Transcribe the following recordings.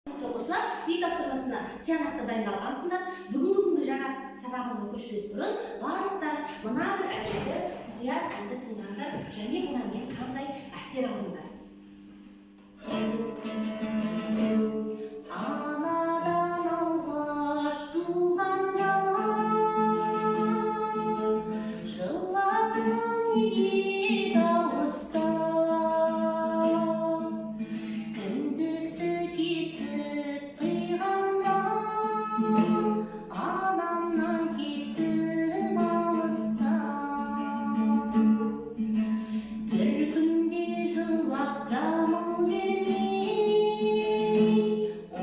Оқушылар, үй тапсырмасына тиянақты дайындалғансыңдар. Бүгінгі күнгі жаңа сабағымызға көшпес бұрын барлықтары мына бір әуелі мұқият әнді тыңдаңдар және бұл әннен қандай әсер алдыңдар? Анадан алғаш туғанда жыладың неге дауыстап? Кіндікті кесіп қиғанда анамнан кеттім алыстап. Бір күнде жылап дамыл бермей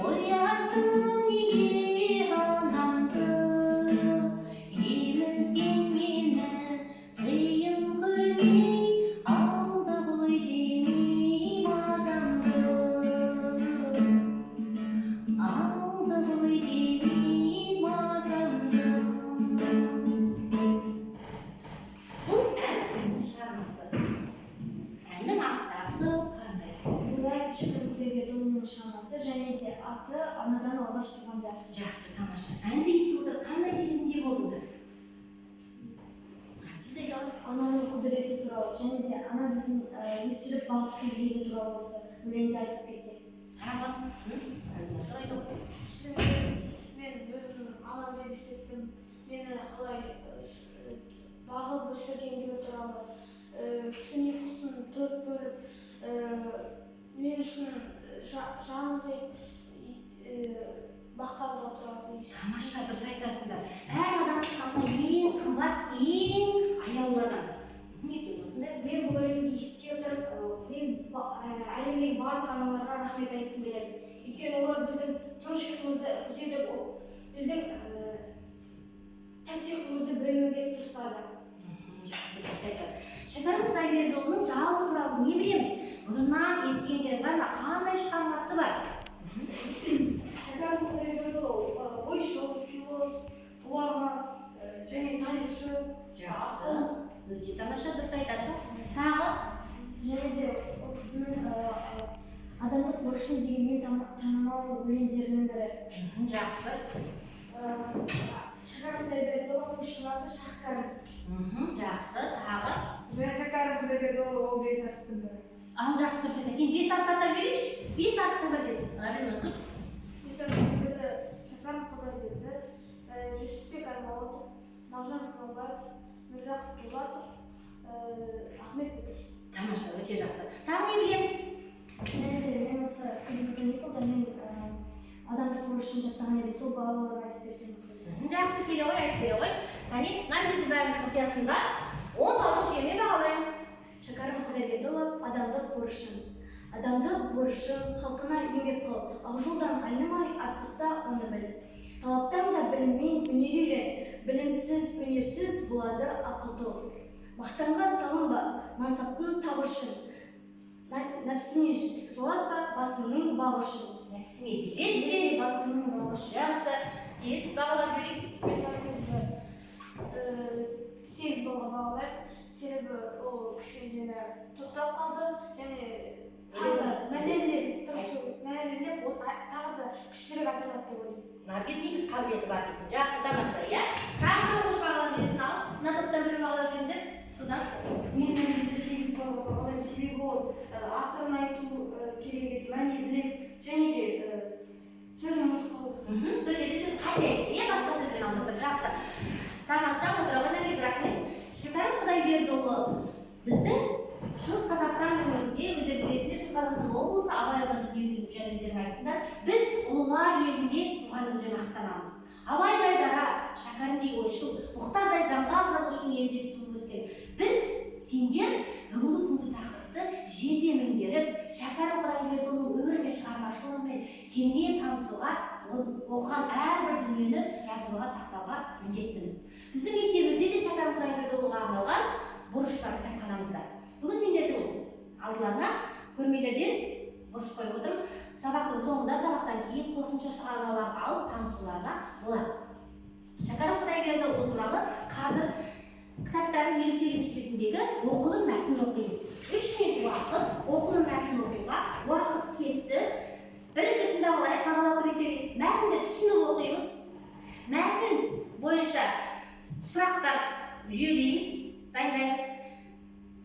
ояттың неге анамды? Емізген мені қиын көрмей, алды ғой демей мазамды, алды ғой демей мазамды. Бұл ән кімнің шығармасы? Әннің аты қандай? Бұл ән Шәкәрім Құдайбердіұлының шығармасы және де аты «Анадан алғаш туғанда». Жақсы, тамаша. Әнді естіп отырып қандай сезімде болдыңдар? Наргиз айта алады. Ананың құдіреті туралы және де ана біздің өсіріп бағып келгені туралы осы өлеңде айтып кеткен. Тағы Әлмансұр айта ғой. Мен өзімнің анамды елестеттім, мені қалай бағып өсіргендігі туралы, түн ұйқысын төрт бөліп, мен үшін жанындай баққандығы туралы естідім. Тамаша, дұрыс айтасыңдар. Әр адам ана ең қымбат, ең аяулы адам. Неге осындай? Мен бұл өлеңді ести отырып, мен әлемдегі барлық аналарға рахмет айтқым келеді. Өйткені олар біздің тыныш ұйқымызды күзетіп, біздің тәтті ұйқымызды бөлмеуге тырысады. Жақсы, дұрыс айтады. Шәкәрім Құдайбердіұлының жалпы туралы не білеміз? Бұрыннан естігендерің бар ма? Қандай шығармасы бар? Шәкәрім Құдайбердіұлы ойшыл, философ, ғұлама және тарихшы. Жақсы, өте тамаша, дұрыс айтасың. Тағы? Және де ол кісінің «Адамдық борышым» деген ең танымал өлеңдерінің бірі. Жақсы. Шәкәрім Құдайбердіұлының шын аты Шәкәрім. Жақсы, тағы? Және Шәкәрім Құдайбердіұлы ол бес арыстың бірі. Ал, жақсы, дұрыс айтады. Енді бес арысты атап жіберейікші. Бес арыстың бірі деді Әбілмансұр. Бес арыстың бірі: Шәкәрім Құдайберді, Жүсіпбек Аймауытов, Мағжан Жұмабаев, Міржақып Дулатов, Ахмет Байтұрсынов. Тамаша, өте жақсы. Тағы не білеміз? Және де мен осы күзгі каникулда мен «Адамдық борышын» жаттаған едім. Сол балаларға айтып берсем осы. Жақсы, келе ғой, айтып бере ғой. Кәне, Наргизді бәріміз мұқият тыңдап, 10 балдық жүйемен бағалаймыз. Шәкәрім Құдайбердіұлы, «Адамдық борышым». Адамдық борышым: халқына еңбек қыл, ақ жолдан айнымай, асықта оны біл. Талаптан да біліммен өнер үйрен, білімсіз, өнерсіз болады ақыл тұл. Мақтанға салынба, мансаптың тағы үшін, нәпсіне жолатпа басыңның бағы үшін. Нәпсіңе билетпе. Басыңның бағы үшін. Жақсы, тез бағалап жіберейік. Мен Наргизді 8 балға бағалаймын, себебі ол кішкене тоқтап қалды және тағы да мәнерлеп тырысу, мәнерлеп ол тағы да күштірек айта алады деп ойлаймын. Наргиз негізі қабілеті бар дейсің. Жақсы, тамаша, иә. Тағы бір оқушы бағалап жіберсін. Ал мына топтан біреу бағалап жіберіңдер. Содан. Мен Наргизді 8 баллға бағалаймын, себебі ол ақырын айту керек еді, мәнерлеп және де сөзін ұмытып қалды. Бір жерде сөз қате айтты, иә, басқа сөзбен алмастырып. Жақсы, тамаша, отыра ғой, Наргиз, рахмет. Шәкәрім Құдайбердіұлы біздің Шығыс Қазақстан өңірінде, өздерің білесіңдер, Шығыс Қазақстан облысы Абай ауданы дүниеге келіп, жаңа өздерің айттыңдар. Біз ұлылар елінде туғанымызбен мақтанамыз. Абайдай дара, Шәкәрімдей ойшыл, Мұхтардай заңғар жазушының елінде туып өскен біз, сендер бүгінгі күнгі тақырыпты жете меңгеріп, Шәкәрім Құдайбердіұлының өмірі мен шығармашылығымен кеңінен танысуға, оқыған әрбір дүниені жадымызға сақтауға міндеттіміз. Біздің мектебімізде де Шәкәрім Құдайбердіұлыға арналған бұрыш бар кітапханамызда. Бүгін сендердің алдыларына көрмелерден бұрыш қойып отырмын. Сабақтың соңында, сабақтан кейін қосымша шығармалар алып танысуларына болады. Шәкәрім Құдайбердіұлы туралы қазір кітаптардың 58-ші бетіндегі оқылым мәтінін оқимыз. 3 минут уақыт оқылым мәтінін оқуға. Уақыт кетті. Бірінші тыңдап алайық. Мәтінді түсініп оқимыз. Мәтін бойынша сұрақтар жүйелейміз, дайындаймыз.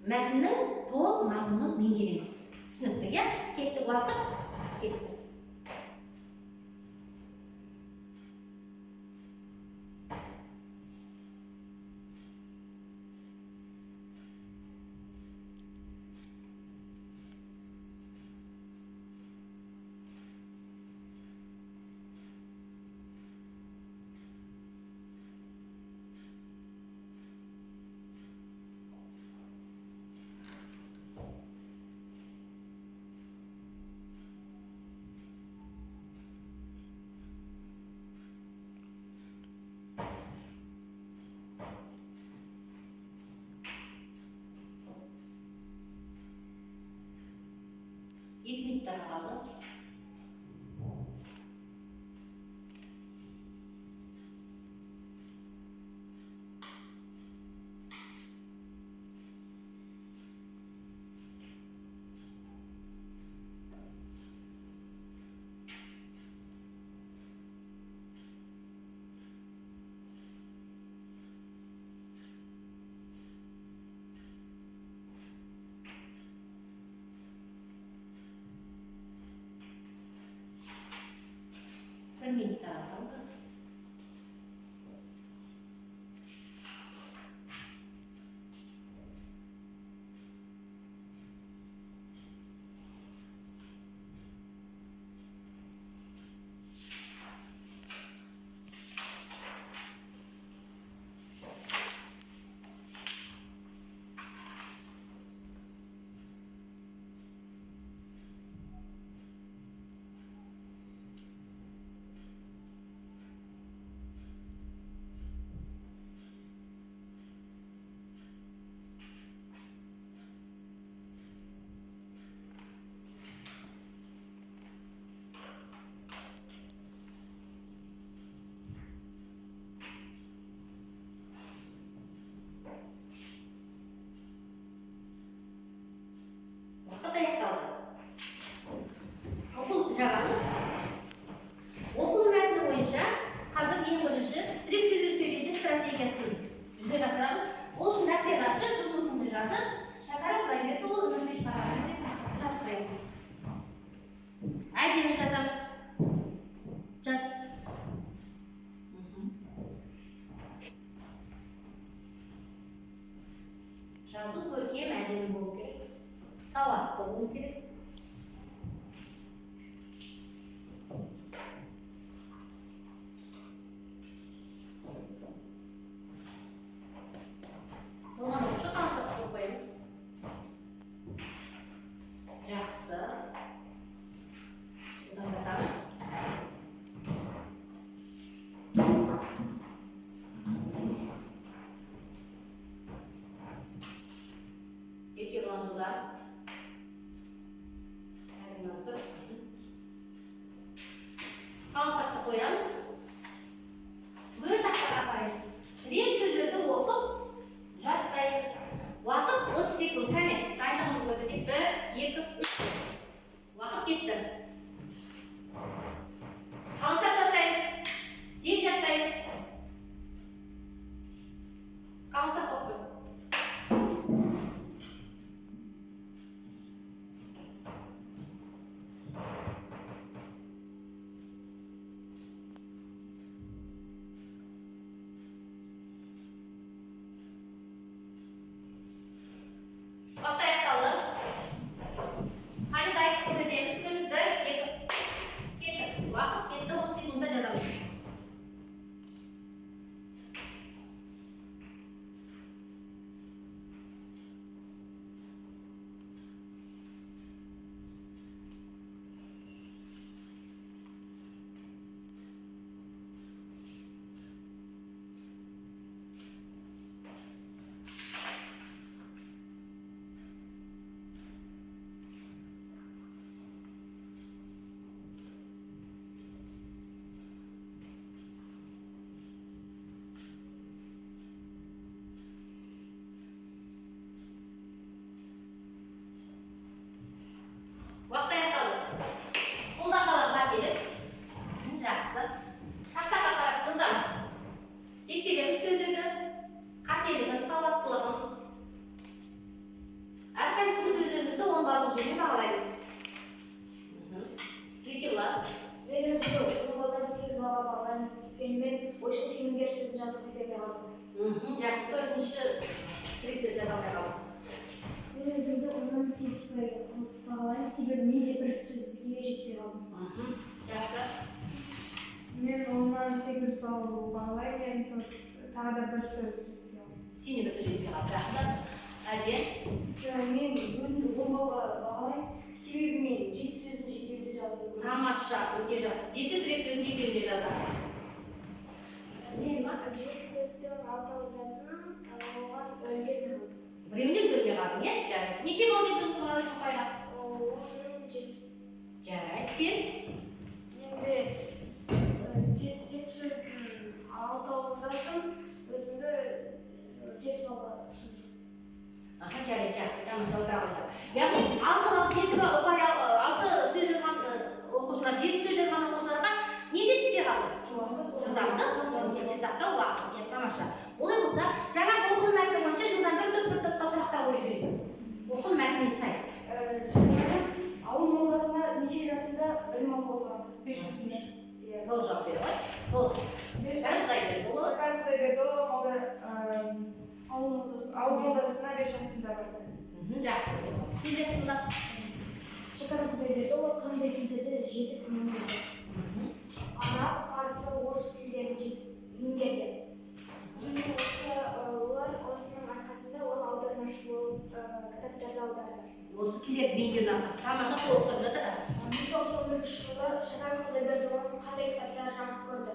Мәтіннің толық мазмұнын меңгереміз. Түсінікті, иә? Кеттік, уақыт кетті. Екі минуттан қалды. Бір минуттан қалды. Уақыт аяқталды. Оқулықты жабамыз. Оқылым мәтіні бойынша қазір ең бірінші тірек сөздер сөйлеуде стратегиясын жүзеге асырамыз. Ол үшін дәптер ашып, бүгінгі күнді жазып, Шәкәрім Құдайбердіұлы өмірге шығарған деп жазып қоямыз. Әдемі жазамыз. Жаз. Жазу көркем, әдемі болу керек. Сауатты болу керек. Болған оқушы қаламсап қойып қоямыз. Жақсы. Жылдамдатамыз. Еркебұлан, жылдам. Қаламсапты қоямыз. Гүл тақтаға апараймыз. Рет сөздерді оқып жаттаймыз. Уақыт 30 секунд. Кәне, дайындығымызды көрсетейік. 1, 2, 3. Уақыт кетті. Қаламсап тастаймыз. Тек жаттаймыз. Қаламсап қойып қой. жеткенімен ойшыл кемеңгер сөзін жазып үлгермей қалдым. Жақсы, төртінші тірек сөз жаза алмай қалдым. Мен өзімді 8 ұпай бағалаймын, себебі мен де бір сөзге жетпей қалдым. Жақсы. Мен 8 балл бағалаймын, мен тағы да бір сөз жетпей қалды. Сен де бір сөз жетпей қалды. Жақсы. Әден? Мен өзімді 10 баллға бағалаймын, себебі мен 7 сөздің жетеуінде жазып үлгердім. Тамаша, өте жақсы. 7 тірек сөздің жетеуінде жазасың. Мен 7 сөздің алтауын жаздым, оған үлгермей қалдым. Біреуіне үлгермей қалдың, иә? Жарайды. Неше балл деп өзіңді бағалайсың ұпайға? 7. Жарайды, сен? Мен де 7 сөздің алтауын жаздым, өзімді 7 баллға ұсындым. Аха, жарайды, жақсы, тамаша, отыра қойыңдар. Яғни 6 балл, 7 ұпай, 6 сөз жазған оқушылар, 7 сөз жазған оқушыларға не жетіспей қалды? Жылдамдық, есте сақтау, уақыт. Иә, тамаша. Олай болса, жаңағы оқылым мәтіні бойынша жылдам бір топ бір топқа сұрақтар қойып жіберейік. Оқылым мәтініне сай. Ауыл молдасына неше жасында білім алған? 5 жасында. Иә. Толық жауап бере ғой. Толық. Шәкәрім Құдайбердіұлы Ауыл молдасына 5 жасында барды. Жақсы. Келесі сұрақ. Шәкәрім Құдайбердіұлы қандай тілдерді жетік меңгерді? Араб, парсы, орыс тілдерін меңгерді. Және осы олар осының арқасында ол аудармашы болып кітаптарды аударды. Осы тілдерді меңгерудің арқасында тамаша толықтырып жатыр. 1911 жылы Шәкәрім Құдайбердіұлының қандай кітаптары жарық көрді?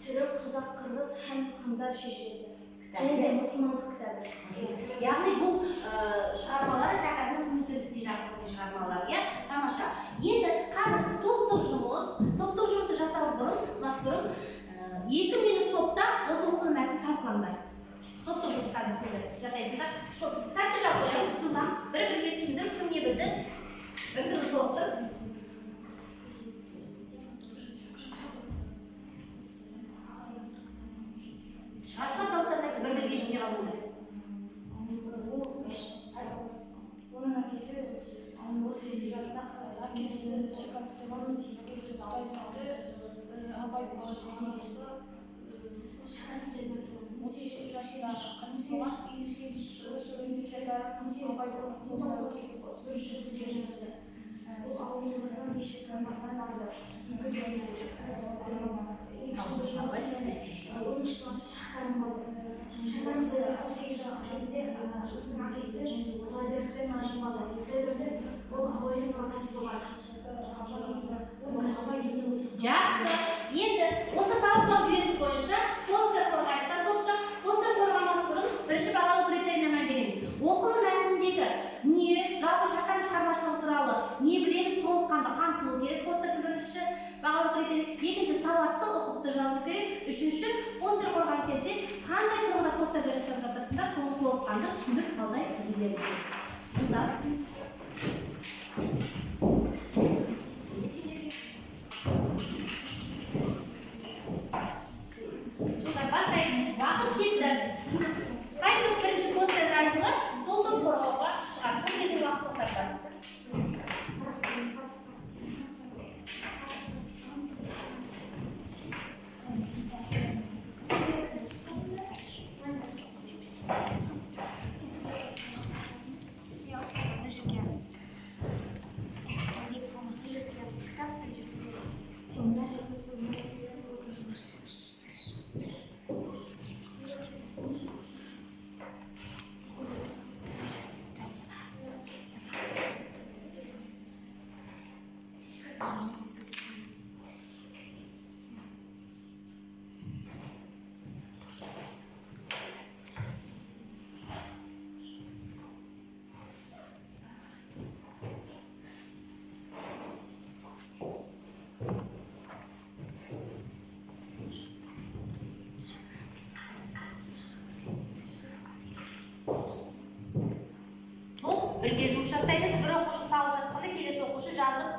Түрік, қазақ, қырғыз һәм хандар шежіресі. Және де мұсылмандық кітабы. Яғни бұл шығармалар Шәкәрімнің көз тірісінде жарық көрген шығармалар, иә? Тамаша. Енді қазір топтық жұмыс, топтық жұмысты жасау бұрын, бас бұрын 2 минут топта осы оқылым мәтінін талқылаңдар. Топтық жұмыс қазір сендер жасайсыңдар. Кітапты жауып қоямыз, жылдам бір-бірге түсіндіріп, кім не білді, бір-бірін толықтырып. Шығарсам дауыстарын айтып, бір-бірге естімей қалсындар. Оның әкесі 38 жасында, әкесі Шәкәрім Құдайбердіұлының әкесі Құдай салды, Абайдың анасы 38 жасында қайтыс болған. Сол кезде Шәкәрім Абайдың қолында өткен. Ол ауыл молдасына 5 жасынан бастап барды. Оныншы жылы Шәкәрім болды. Шәкәрім 18 жас кезінде өзінің әкесі Құдайбердімен ажырасты. Құдайберді ол Абайдың ағасы болған. Жақсы. Енді осы талқылау жүйесі бойынша постер қорғайсыздар топта. Постер қорғамас бұрын бірінші бағалау критерийіне мән береміз. Оқылым мәтініндегі дүние, жалпы Шәкәрім шығармашылығы туралы не білеміз, толыққанды қамтылу керек постердің бірінші бағалау критерийі. Екінші, сауатты, ұқыпты жазу керек. Үшінші, постер қорғаған кезде қандай тұрғыда постерді жасап жатырсыңдар, соны толыққанды түсіндіріп талдай білулеріңіз керек. Мұнда бастаймыз. Уақыт кетті. Қай топ бірінші постер жазылады, сол топ қорғауға шығады. Сол кезде уақыт тоқтатады. Бірге жұмыс жасаймыз. Бір оқушы салып жатқанда келесі оқушы жазып,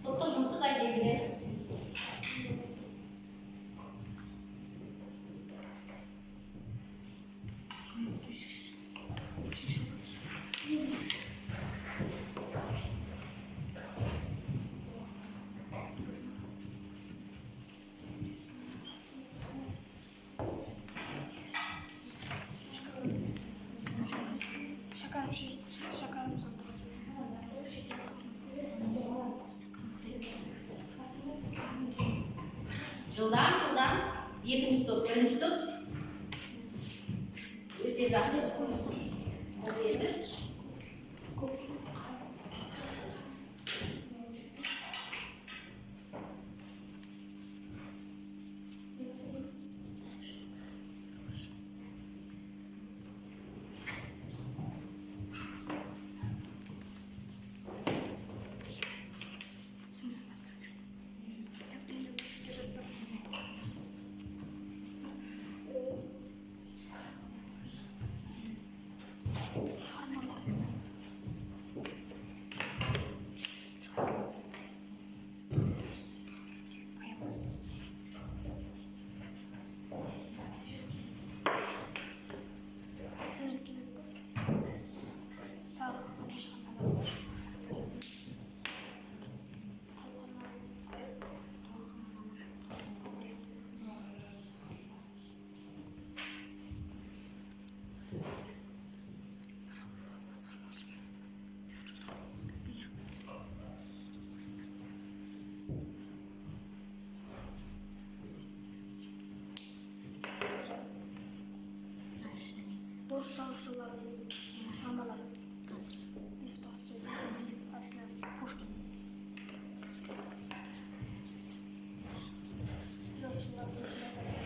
топтық жұмысты дайындай береміз. Жылдам, жылдам. Екінші топ, бірінші топ. Өте жақсы. Молодец. Орыс жазушыларының шығармалары. Лев Толстой, Александр Пушкин. Жазушылардың шығармалары.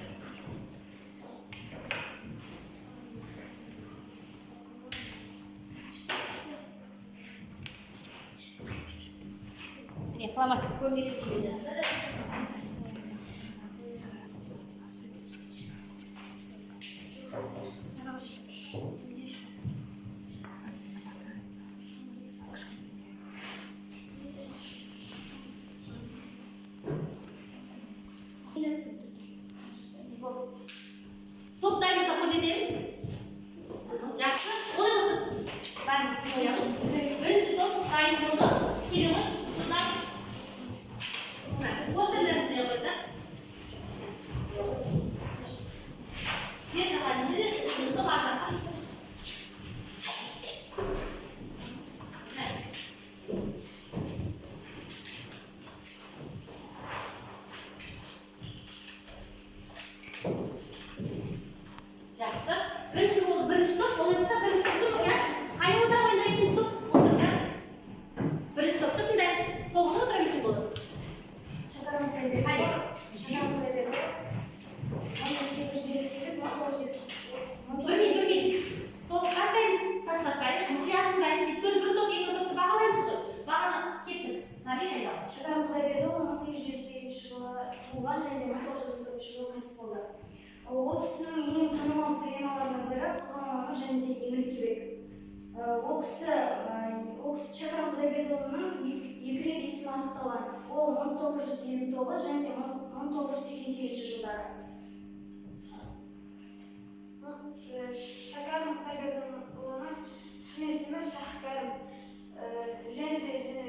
Міне, фломастер көрінеді деген. Топ дайын болса, көрсетеміз. Жақсы. Олай болса, бәрін қоямыз. Бірінші топ дайын болды. Келе ғой, жылдам. Мына, постерлерді де қойды. Бер жаққа десе, үшінші топ ар жаққа. Мына. Жақсы. Бірінші болды бірінші топ, олай болса, бірінші топты мұқият. Қане, отыра қойыңдар, екінші топ. Отырыңдар. Бірінші топты тыңдаймыз. Қолға отыра берсең болады. Шәкәрім Құдайбердіұлы. Қане. Шәкәрім Құдайбердіұлы 1858, 1900. Бір минут, бір минут. Сол тастаймыз, тастатпаймыз, мұқият тыңдаймыз. Өйткені бір топ, екі топты бағалаймыз ғой. Бағаны кеттік. Наргиз, айдала. Шәкәрім Құдайбердіұлы 1858 жылы туылған және де 1934 жылы қайтыс болды. Ол кісінің ең танымал поэмаларының бірі «Қалқаман мамыр» және де «Еңлік Кебек». Ол кісі Шәкәрім Құдайбердіұлының екі рет есімі анықталған. Ол 1959 және де 1988 жылдары. Шәкәрім Құдайбердіұлының шын есімі Шәһкәрім. Және де және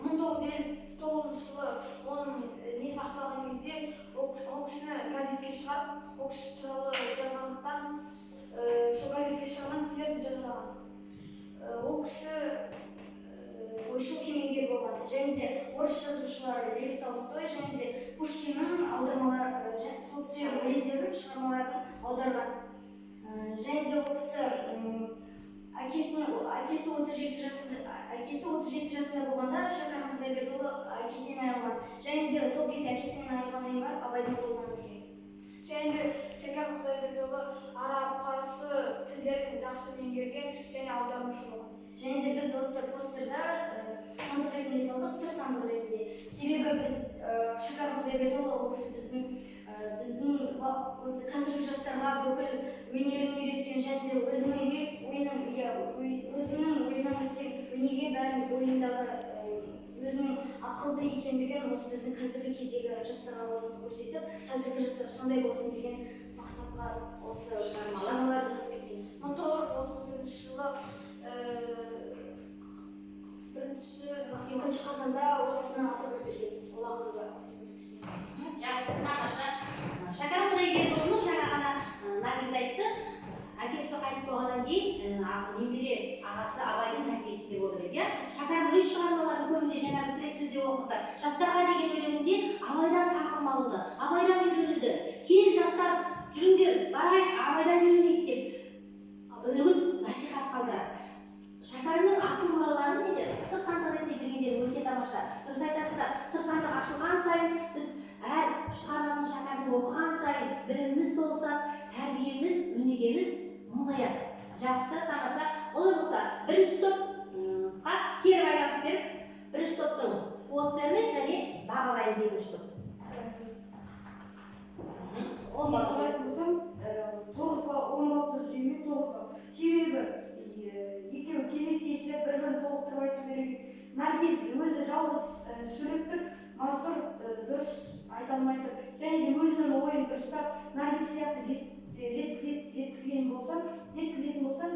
1959 жылы оның несі ақталған кезде ол кісіні газетке шығарып, ол кісі туралы жазғандықтан, сол газетке шығарған кісілерді жазалаған. Ол кісі Ойшыл кемеңгер болған және де орыс жазушылары Лев Толстой және де Пушкиннің аудармалар, сол кісілердің өлеңдерін, шығармаларын аударған. Және де ол кісі әкесі 37 жасында, әкесі 37 жасында болғанда Шәкәрім Құдайбердіұлы әкесінен айырылған және де сол кезде әкесінен айырылғаннан кейін барып Абайдың қолынан өлген. Және де Шәкәрім Құдайбердіұлы араб, парсы тілдерін жақсы меңгерген және аудармашы болған. Және де біз осы постерда сандық ретінде салдық, сыр сандығы ретінде, себебі біз Шәкәрім Құдайбердіұлы ол кісі біздің осы қазіргі жастарға бүкіл өнерін үйреткен және де өзінің ойының, иә, өзінің ойынан өткен өнеге бәрін, бойындағы өзінің ақылды екендігін осы біздің қазіргі кездегі жастарға осыны көрсетіп, қазіргі жастар сондай болсын деген мақсатқа осы шығармаларын жазып кеткен. 1934 жылы бірінші 2 қазанда ол кісіні атып өлтірген, ол ақынды атып өлтірген. Жақсы, тамаша. Шәкәрім Құдайбердіұлының жаңа ғана Наргиз айтты, әкесі қайтыс болғаннан кейін немере ағасы Абайдың тәрбиесінде болды деп, иә. Шәкәрім өз шығармаларының көбінде, жаңа біз тілек сөзде оқыдық, жастарға деген өлеңінде Абайдан тағлым алуды, Абайдан Алдияр. Жақсы, тамаша. Олай болса, бірінші топқа кері байланыс беріп, бірінші топтың постеріне және бағалаймыз екінші топ. 10 балл. Мен болсам, 9 балл, 10 балл тұрып жемей, 9 балл. Себебі екеуі кезектесіп, бір бірін толықтырып айту керек еді. Наргиз өзі жалғыз сөйлеп тұр, Мансұр дұрыс айта алмай тұр. Және де өзінің ойын дұрыстап Наргиз сияқты жеткізген болса, жеткізетін болса.